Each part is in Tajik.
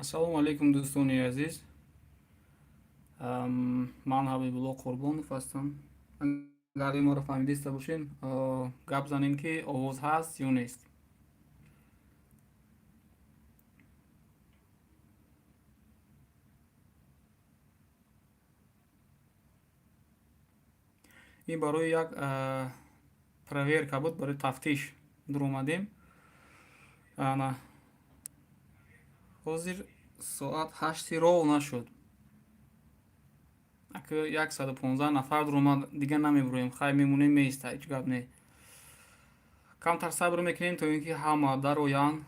Ассалому алайкум, дӯстони азиз. Ман Ҳабибулло Қурбонов ҳастам. Агар моро фаҳмидиста бошем, гап занем, ки овоз ҳаст ё нест. Ин барои як проверка буд, барои тафтиш дуромадем. Ана ҳозир соат 8 ров нашуд. Ака 115 нафар дуромад, дигар намебуроем, хай мемонем, меиста, ҳеҷ гап не. Камтар сабр мекунем, то ин ки ҳама дароянд.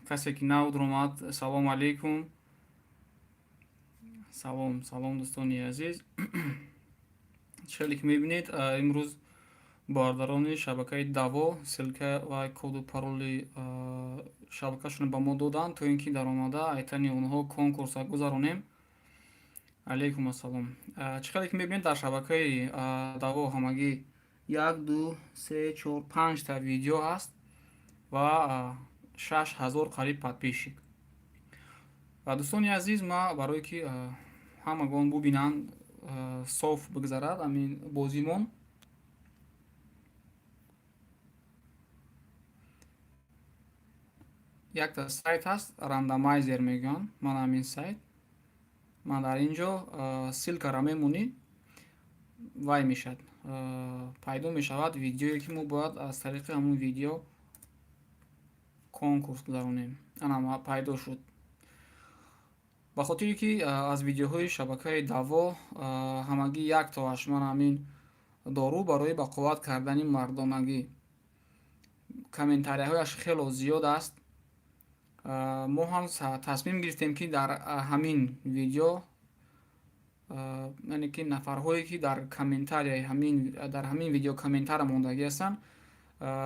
Касе ки нав дуромад, салому алайкум. Салом, салом, дӯстони азиз. Хеле ки мебинед, имрӯз бародарони шабакаи Даво ссылка ва коду пароли шабакашонро ба мо доданд, то ин ки даромада айтани онҳо конкурса гузаронем. Алайкум ассалом. Чӣ хеле ки мебинед, дар шабакаи Даво ҳамагӣ як, ду, се, чор, панҷта видео ҳаст ва 6000 қариб подписчик. Ва дӯстони азиз, ма барое ки ҳамагон бубинанд, соф бигзарад ҳамин бозимон, якта сайт ҳаст, рандомайзер мегӯянд. Ман ҳамин сайт, ман дар ин ҷо ссылкаро мемонӣ, вай мешавад, пайдо мешавад видеое, ки мо бояд аз тариқи ҳамон видео конкурс гузаронем. Ана пайдо шуд. Ба хотире ки аз видеоҳои шабакаи Даво ҳамагӣ яктоаш, ман ҳамин дору барои ба қувват кардани мардонагӣ, комментарияҳояш хело зиёд аст. Мо ҳам тасмим гирифтем, ки дар ҳамин видео, яъне ки нафарҳое ки дар комментарияи ҳамин, дар ҳамин видео комментария мондагӣ ҳастанд,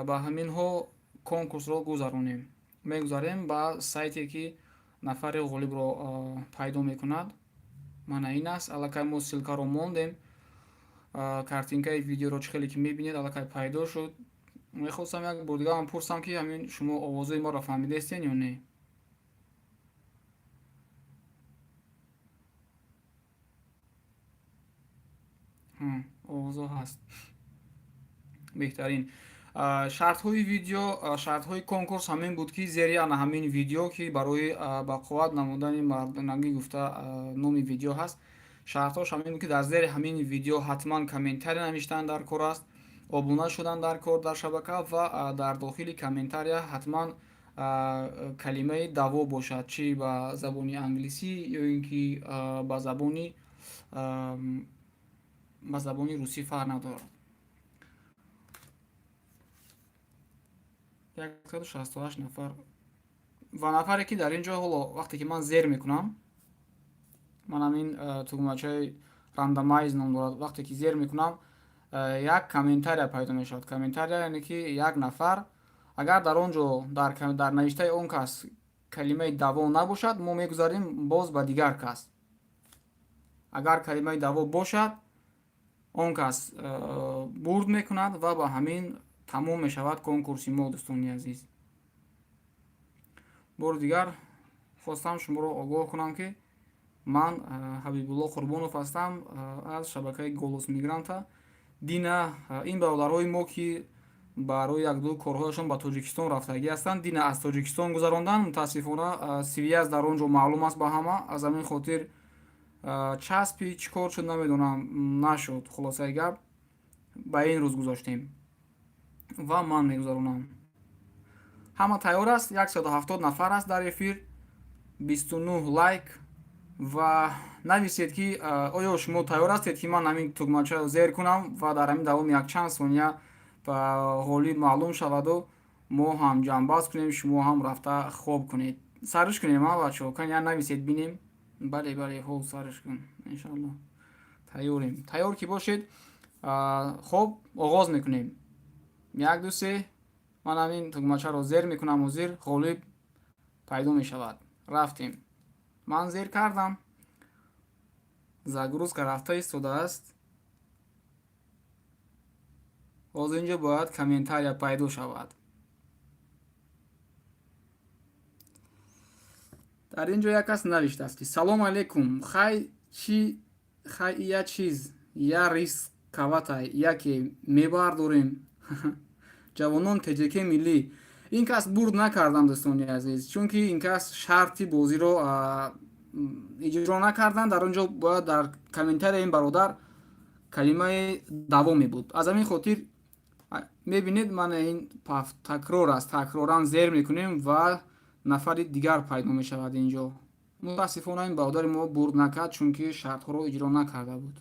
ба ҳаминҳо конкурсро гузаронем. Мегузарем ба сайте, ки нафари ғолибро пайдо мекунад. Мана ин аст. Аллакай мо ссылкаро мондем. Картинкаи видеоро, чӣ хеле ки мебинед, аллакай пайдо шуд. Мехостам як бор дигарам пурсам, ки ҳамин шумо овозои моро фаҳмидаистен ё не? Овозо ҳаст, беҳтарин. Шартҳои видео, шартҳои конкурс ҳамин буд, ки зери ана ҳамин видео, ки барои ба қувват намудани мардонагӣ гуфта номи видео ҳаст, шартҳош ҳамин буд, ки дар зери ҳамин видео ҳатман комментария навиштан дар кор аст, обуна шудан дар кор дар шабака ва дар дохили комментария ҳатман калимаи Даво бошад, чӣ ба забони англисӣ ё ин ки ба забони русӣ, фарқ надорад. 168 нафар ва нафаре ки дар ин ҷо ҳоло вақте ки ман зер мекунам, ман ҳамин тугмачаи randomize ном дорад, вақте ки зер мекунам, як комментария пайдо мешавад. Комментария, яъне ки як нафар, агар дар он ҷо дар навиштаи он кас калимаи Даво набошад, мо мегузарем боз ба дигар кас. Агар калимаи Даво бошад, он кас бурд мекунад ва ба ҳамин тамом мешавад конкурси мо. Дӯстони азиз, бори дигар хостам шуморо огоҳ кунам, ки ман Ҳабибулло Қурбонов ҳастам аз шабакаи Голос Мигранта. Дина ин бародарҳои мо, ки барои якду корҳояшон ба Тоҷикистон рафтагӣ ҳастанд, дина аз Тоҷикистон гузаронданд. Мутаассифона, связь дар он ҷо маълум аст ба ҳама, аз ҳамин хотир часпи чӣ кор шуд, намедонам, нашуд. Хулосаи гап, ба ин рӯз гузоштем ва ман мегузаронам. Ҳама тайёр аст, 170 нафар аст дар эфир, 29 лайк. Ва нависед, ки оё шумо тайёр ҳастед, ки ман ҳамин тугмачаро зер кунам ва дар ҳамин давоми якчанд сония ба ғолиб маълум шаваду мо ҳам ҷамъбаст кунем, шумо ҳам рафта хоб кунед. Сарш кунем, а бачаҳо? Кани нависед, бинем. Бале, бале, хоб, сарш кун. Иншоалло, тайёрем. Тайёр ки бошед, хоб, оғоз мекунем. Як, ду, се. Ман ҳамин тугмачаро зер мекунам, ҳозир ғолиб пайдо мешавад. Рафтем. Ман зер кардам, загрузка рафта истодааст. Ҳозир инҷо бояд комментария пайдо шавад. Дар ин ҷо як кас навиштааст, ки салом алейкум, хай чи, хай я чиз я рисковать яке мебардорем. Ҷавонон ТҶК миллӣ. Ин кас бурд накардам, дӯстони азиз, чунки ин кас шарти бозиро иҷро накарданд. Дар он ҷо бояд дар комментария ин бародар калимаи даво мебуд. Аз ҳамин хотир мебинед, мана ин такрор аст, такроран зер мекунем ва нафари дигар пайдо мешавад инҷо. Мутаассифона, ин бародари мо бурд накард, чунки шартҳоро иҷро накарда буд.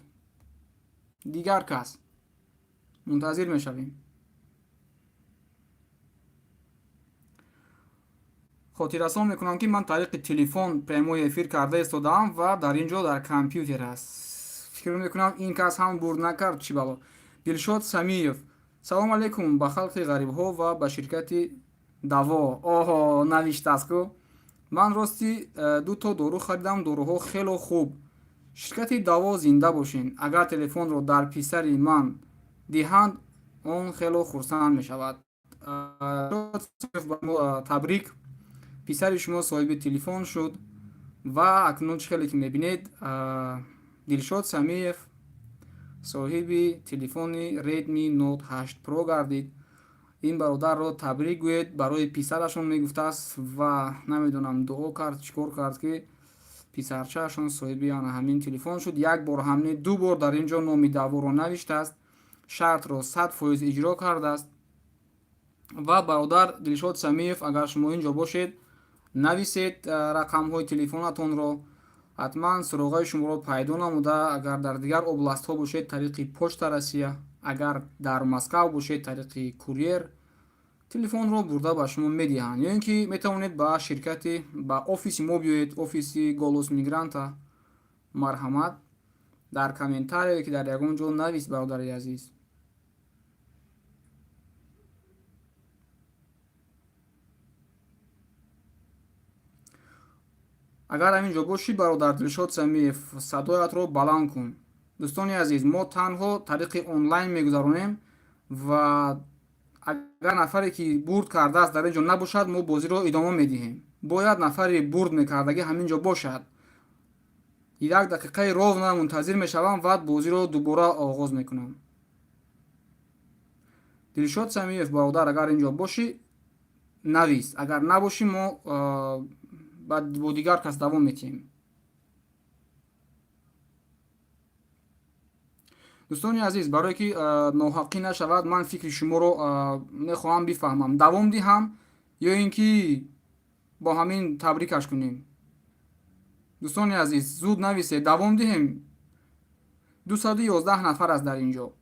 Дигар кас мунтазир мешавем. Хотиррасон мекунам, ки ман тариқи телефон прямой эфир карда истодаам ва дар ин ҷо дар компютер аст. Фикр мекунам, ин кас ҳам бурд накард. Чӣ бало? Дилшод Самиев. Салом алейкум ба халқи ғарибҳо ва ба ширкати Даво. Оҳо, навиштааст ку: ман рости дуто дору харидам, доруҳо хело хуб. Ширкати Даво зинда бошен. Агар телефонро дар писари ман диҳанд, он хело хурсанд мешавад. Табрик, писари шумо соҳиби телефон шуд. Ва акнун чӣ хеле ки мебинед, Дилшод Самиев соҳиби телефони Redmi Note 8 Pro гардид. Ин бародарро табрик гӯед, барои писарашон мегуфтааст ва намедонам, дуо кард, чӣ кор кард, ки писарчаашон соҳиби ана ҳамин телефон шуд. Як бор ҳам не, ду бор дар ин ҷо номи Даворо навиштааст, шартро 100% иҷро кардааст. Ва бародар Дилшод Самиев, агар шумо ин ҷо бошед, нависед рақамҳои телефонатонро, ҳатман суроғаи шуморо пайдо намуда, агар дар дигар областҳо бошед, тариқи Почта Россия, агар дар Москав бошед, тариқи курьер телефонро бурда ба шумо медиҳанд, ё ин ки метавонед ба ширкати, ба офиси мо биёед, офиси Голос Мигранта. Марҳамат, дар комментарие ки дар ягон ҷо навис, бародари азиз. Агар ҳамин ҷо бошӣ, бародар Дилшод Самиев, садоятро баланд кун. Дӯстони азиз, мо танҳо тариқи онлайн мегузаронем ва агар нафаре ки бурд кардааст дар ин ҷо набошад, мо бозиро идома медиҳем. Бояд нафари бурд мекардагӣ ҳамин ҷо бошад. Як дақиқаи ровно мунтазир мешавам ва бозиро дубора оғоз мекунам. Дилшод Самиев, бародар, агар ин ҷо бошӣ, навис, агар набошӣ, мо бо дигар кас давом метиҳем. Дӯстони азиз, барое ки ноҳаққӣ нашавад, ман фикри шуморо мехоҳам бифаҳмам: давом диҳам ё ин ки бо ҳамин табрикаш кунем? Дӯстони азиз, зуд нависед, давом диҳем? 211 нафар аст дар ин ҷо.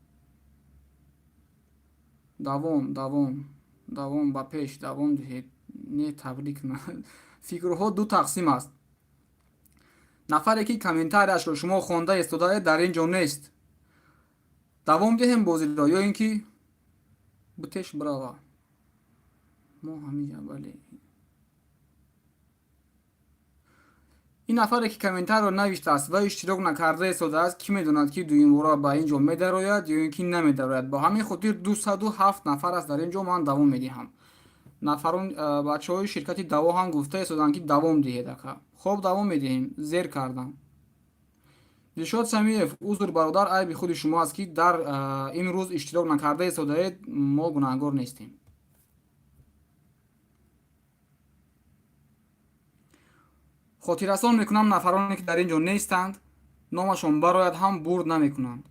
Давом, давом, давом, ба пеш давом диҳед, не табрик. Фикрҳо ду тақсим аст. Нафаре ки комментарияшро шумо хонда истодаед, дар ин ҷо нест. Давом диҳем бозиро ё ин ки бутеш брава? Мо ҳамиҷа, бале. Ин нафаре ки комментарро навиштааст ва иштирок накарда истодааст, кӣ медонад, ки дуюмбора ба ин ҷо медарояд ё ин ки намедарояд. Бо ҳамин хотир 207 нафар аст дар ин ҷо, ман давом медиҳам. Нафарон, бачаҳои ширкати Даво ҳам гуфта истоданд, ки давом диҳед, ака. Хоб, давом медиҳем. Зер кардам. Дилшод Самиев, узр, бародар, айби худи шумо аст, ки дар имрӯз иштирок накарда истодаед, мо гунаҳгор нестем. Хотиррасон мекунам, нафароне ки дар ин ҷо нестанд, номашон барояд ҳам, бурд намекунанд.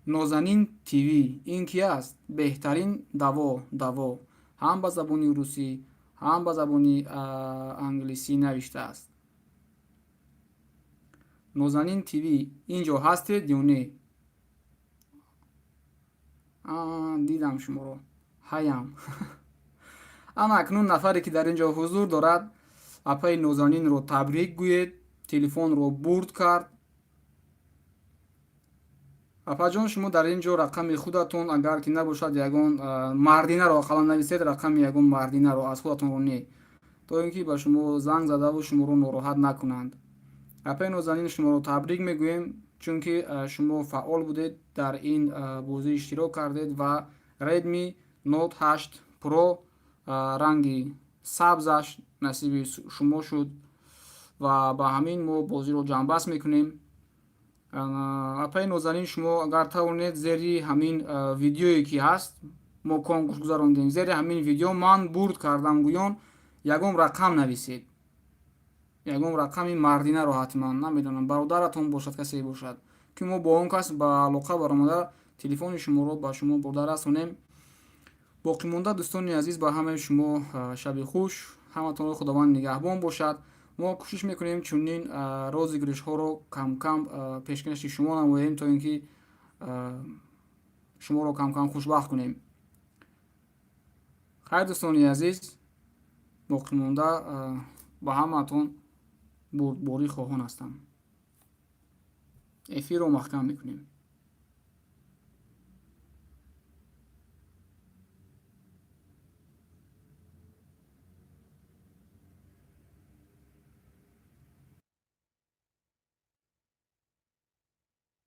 Нозанин ТВ, ин ки аст? Беҳтарин даво, даво ҳам ба забони русӣ, ҳам ба забони англисӣ навиштааст. Нозанин ТВ, ин ҷо ҳастед ё не? Дидам шуморо, ҳаям. Ана акнун нафаре ки дар ин ҷо ҳузур дорад, апаи Нозанинро табрик гӯед, телефонро бурд кард. Апаҷон, шумо дар ин ҷо рақами худатон, агар ки набошад, ягон мардинаро ақаллан нависед, рақами ягон мардинаро, аз худатонро не, то ин ки ба шумо занг задаву шуморо нороҳат накунанд. Апаи Нозанин, шуморо табрик мегӯем, чунки шумо фаъол будед, дар ин бозӣ иштирок кардед ва Redmi Note 8 Pro ранги Сабзаш насиби шумо шуд ва ба ҳамин мо бозиро ҷамъбаст мекунем. Апаи Нозанин, шумо агар тавонед, зери ҳамин видеое, ки ҳаст, мо конкурс гузарондем, зери ҳамин видео «Ман бурд кардам» гӯён ягон рақам нависед, ягон рақами мардинаро ҳатман, намедонам, бародаратон бошад, касе бошад, ки мо бо он кас ба алоқа баромада, телефони шуморо ба шумо бурда расонем. Боқимонда, дӯстони азиз, ба ҳамаи шумо шаби хуш, ҳаматонро Худованд нигаҳбон бошад. Мо кӯшиш мекунем, чунин розыгрыш ҳоро камкам пешкаши шумо намоем, то ин ки шуморо камкам хушбахт кунем. Хайр, дӯстони азиз, боқимонда ба ҳамаатон бурдборӣ хоҳон ҳастам. Эфирро маҳкам мекунем.